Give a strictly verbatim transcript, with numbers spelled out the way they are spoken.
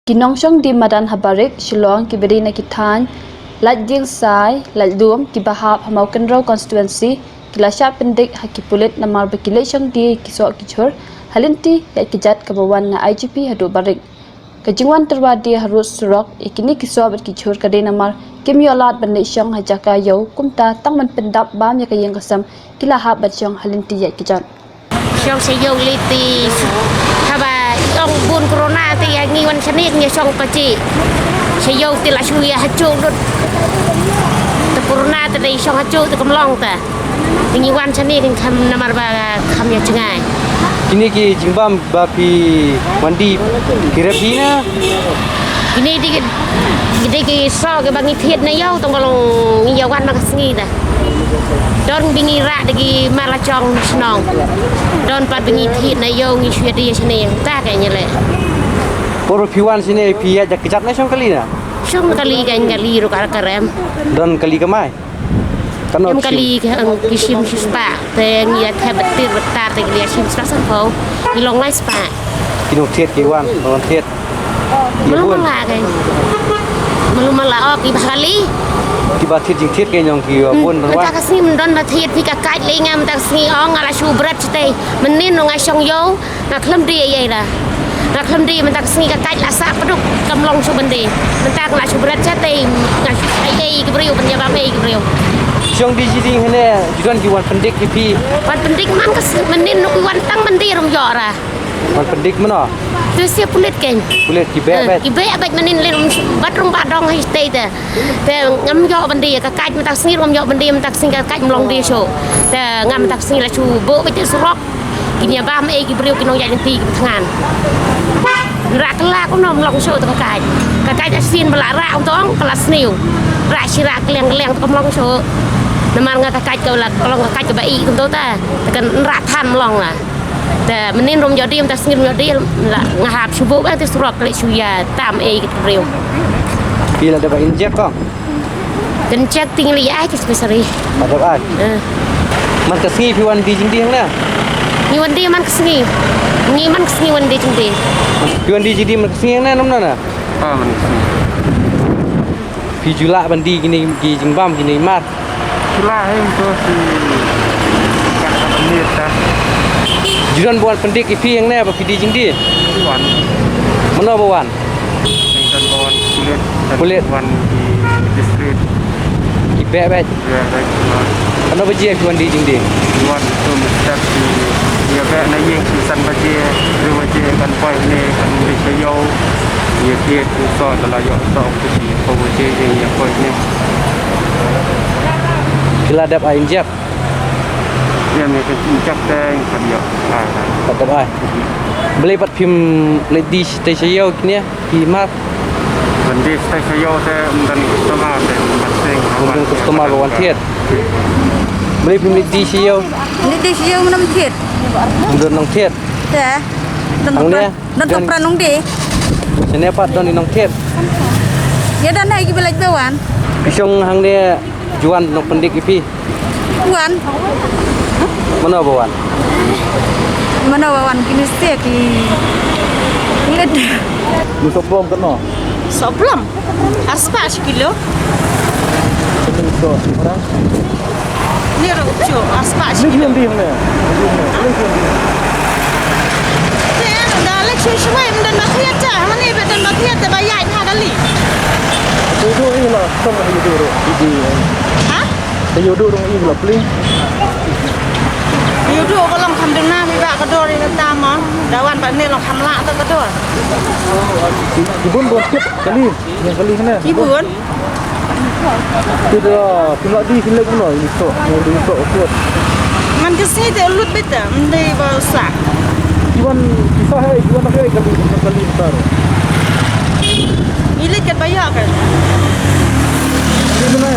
Ki nongshong die madan ha Barik, Shillong, kiba dei na ki thaiñ Laitdieng Sai, Laitdum, kiba hap ha Mawkynrew constituency, ki la shah pyndik ha ki pulit namar ba ki leit shong die ki soh ki jhur ha lynti ïaid ki jat kaba wan na I G P haduh Barik. Ka jingwan tyrwa die harud surok ïa kine ki soh bad ki jhur ka dei namar kim ïoh lad ban leit shong ha jaka ïew, kumta tang ban pyndap bam ïa ka ïing ka sem ki la hap ban shong ha lynti ïaid ki jat. Shong sha ïew lynti, haba ong bun corona te ïa ngi wan shane ngi shong pachi. Sha ïew te la shu ïa hajuh lut. Te corona te dei shong hajuh te kam long te. Ngi wan shane ngi kham namar ba kham ïa jngai. Kine ki jingbam ba phi wan die, phi rep hi na? Kine dei ki, dei ki soh kiba ngi thied na ïew tang ba long ngi ïa wan ma ka sngi da. Don ba ngi rah da ki ma la jong shnong. Don pat ba ngi thied na ïew ngi shu ïa die shane, ta ka ngi leh. Por phi wan shane phi ïa jak kjat na shong kali na? Shong kali ka ngi kali ruh ka rem. Don kali ka mai? Em kali ka, em, ki shim shi spah. Te ngi ïa thep batir batar te ngi ïa shim spah sanphew. Ngi long lai spah. Ki nongthied ki wan, nongthied. Malu mala kai. Malu mala ok, iba kali. Kiba thied jingthied kai nong ki, uh, bun. Mynta ka sngi mdon ba thied phi ka kait lei nga mynta ka sngi ong nga la shu bret shatei. Mynnin nong nga shong ïew. Nga khlem die ïa ïa da. Nga khlem die mynta ka sngi ka kait la sah pduk kam long shuh ban die. Mynta ka la shu bret shatei nga shu ai ei ki briew ban ïa bam ei ki briew. Shong die jingdie hane, ju don ki wan pyndik ïa phi? Wan pyndik man ka sngi mynnin nuk wan tang ban die rum ïoh ra. Wan pyndik mano? Tu sia pulit ken. Pulit ki beh beh. Ki beh beh mynnin lin um bat rum ba dong hai shatei te. Te ngam ïoh ban die ka kait mynta ka sngi ngam ïoh ban die mynta ka sngi ka kait mlong die shuh. Te ngam mynta ka sngi la shu buh beh te surok. Kin ïa bam ei ki briew ki nongïaid lynti ki thngan. Nrah kylla kumno mlong shuh te ka kait. Ka kait asien ba la rah ong tong ka la sniew. Rah shi rah kliang kliang te ka mlong shuh. Namar nga ka kait ka la long ka kait kaba i kumto ta. Te kan nrah than mlong la. Te mynnin rum ïoh die mynta sngi rum ïoh die la nga hap shu buh ba te surok leh shu ïa tam ei ki briew. Phi la dep injek kong? Kan check ting li ai ki spesari. Madam ai. Eh. Man ka sngi phi wan die jingdie hangne? Ngi wan die man ka sngi. Ngi man ka sngi wan die jingdie. Phi wan die jingdie man ka sngi hangne nam na na? Ah, man ka sngi. Phi ju lah ban die kine ki jingbam kine mar. Ju lah hi to si. Kat ka pynit ta. Ju don ba wan pyndik ïa phi hangne ba phi die jingdie? Wan. Mano ba wan? Ngi don ba wan pulit. Pulit. Wan ki district. Ki beh beh. Beh beh wan. Mano ba jia phi wan die jingdie? Wan to mester ki ïa beh na ïing ki san baje, hynriew baje kan poi ne kan leit ka ïew. Ïa ki tu so da la ïoh so ku ki poi baje ïa poi ne. Ki la dep ai injek? Ïa me ka injek te kan ïoh. Ah. Ka dep ai. Balei pat phim leit die shatei sha ïew kine? Ki mar. Ban die shatei sha ïew te ym don customer te ban seng. Ym don customer ba wan thied. Balei phim leit die sha ïew? Leit die sha ïew ym don thied. Ym don nongthied. Te. Don hangne pat, don, don pran nongdie. Shane pat don i nongthied. Ïa don hai ki ba leit ba wan. Ki shong hangne ju wan nongpyndik ïa phi. Wan. Mano ba wan? Mano ba wan kine stia ki leit. Ni soplom kano? Soplom. Arspah shi kilo. Kini so orang. Ni ro ucho arspah shi kilo. Ni di ne. Te da lek shi shwai mdan ba thiat ta. Mane ba dan ba thiat ta ba yai pha kali. Tu tu ila sama tu tu. Ha? Te ïoh duh rung ïa la pling. Ïoh duh ka long kham duna mi ba ka dor ïa kata ma. Da wan ba ne long kham lah ta ka dor. Ki bun bun tip kali, ïa kali kane. Ki bun. Ki da pynlah di pynlah kuno ïa to, ïa to to. Man ka sngi te lut bit ta, mdei ba sa. Ki wan ki sa hai, ki wan hai kali, kali tar. Ïa leit kat ba ïa kan. Ïa kane.